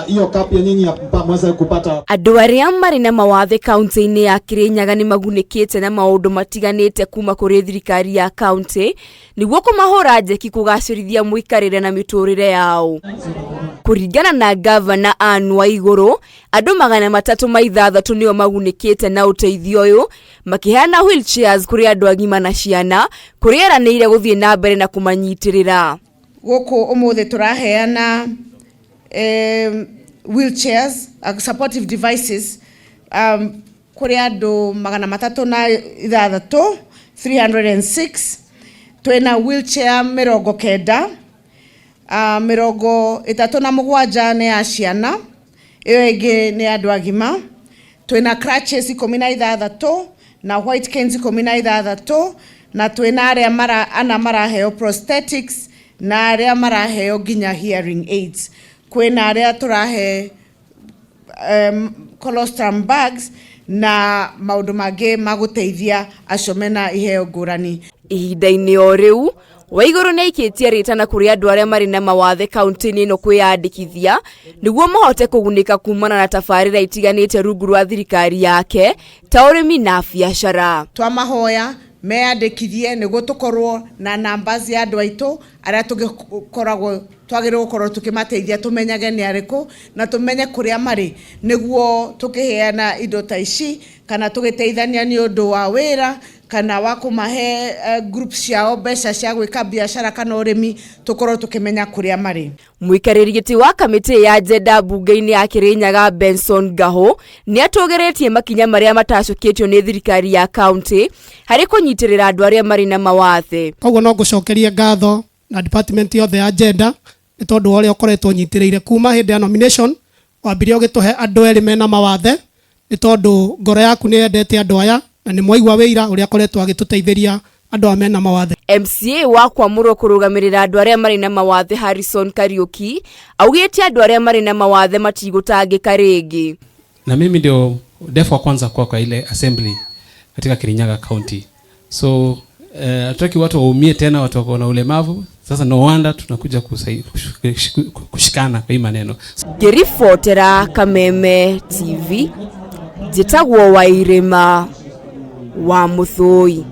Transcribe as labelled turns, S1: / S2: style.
S1: Hiyo cup ya nyinyi ya mweze kupata.
S2: Andũ arĩa marĩ na mawathe kaunti-inĩ ya Kirinyaga nĩ magunĩkĩte na maũndũ matiganĩte kuma kũrĩ thirikari ya kaunti nĩguo kũmahũra njeki kũgacĩrithia mũikarĩre na mĩtũrĩre yao. Kũringana na ngavana Anne Waigũrũ, andũ 306 nĩo magunĩkĩte na ũteithio ũyũ makĩheana wheelchairs kũrĩ andũ agima na ciana kũrĩa eranĩire gũthiĩ na mbere na kũmanyitĩrĩra.
S3: Gũkũ ũmũthĩ tũraheana wheelchairs, supportive devices kũrĩ andũ 306, 306. Twĩna wheelchair 90, 37 nĩ ya ciana, ĩyo ĩngĩ nĩ andũ agima. Twĩna crutches 16 na white canes 16, na twĩna arĩa mara, ana maraheo prosthetics na arĩa maraheo nginya hearing aids. Kwĩna arĩa tũrahe colostrum bags na maũndũ mangĩ ma gũteithia acio mena iheo ngũrani.
S2: Ihinda-inĩ o rĩu, Waigũrũ nĩ aikĩtie rĩtana kũrĩ andũ arĩa marĩ na mawathe kaunti-inĩ ĩno kwĩyandĩkithia nĩguo mahote kũgunĩka kumana na tabarĩra itiganĩte rungu rwa thirikari yake ta ũrĩmi na biacara.
S3: Twamahoya meyandĩkithie nĩguo tũkorwo na namba cia andũ aitũ arĩa tũgĩkoragwo twagĩrĩirwo gũkorwo tũkĩmateithia, tũmenyage nĩ arĩkũ na tũmenye kũrĩa marĩ, nĩguo tũkĩheana indo ta ici kana tũgĩteithania nĩ ũndũ wa wĩra kana wa kũmahe group ciao mbeca cia gwĩka biacara kana ũrĩmi, tũkorwo tũkĩmenya kũrĩa marĩ.
S2: Mũikarĩri gĩtĩ wa kamĩtĩ ya njenda mbunge-inĩ ya Kirinyaga Benson Ngahũ nĩ atũgĩrĩtie makinya marĩa matacũkĩtio nĩ thirikari ya kaunti harĩ kũnyitĩrĩra andũ arĩa marĩ na mawathe.
S4: Koguo no ngũcokerie ngatho na department yothe ya gender nĩ tondũ wa ũrĩa ũkoretwo ũnyitĩrĩire kuma hĩndĩ ya nomination. Wambire ũgĩtũhe andũ erĩ mena mawathe nĩ tondũ ngoro yaku nĩ yendete andũ aya, na nĩ mwaigua wĩira ũrĩa akoretwo agĩtũteithĩria andũ aya mena mawathe.
S2: MCA wa kwamũrwo kũrũgamĩrĩra andũ arĩa marĩ na mawathe Harrison Kariuki augĩte andũ arĩa marĩ na mawathe matigũtangĩka rĩngĩ.
S5: Na mimi ndio deaf wa kwanza kwa ile assembly katika Kirinyaga County. So hatutaki watu waumie tena, watu wako na ulemavu. Sasa no wonder tunakuja kushikana kwa hii maneno.
S2: Ngĩribotera Kameme TV, njĩtagwo Wairĩma wa Mũthũi.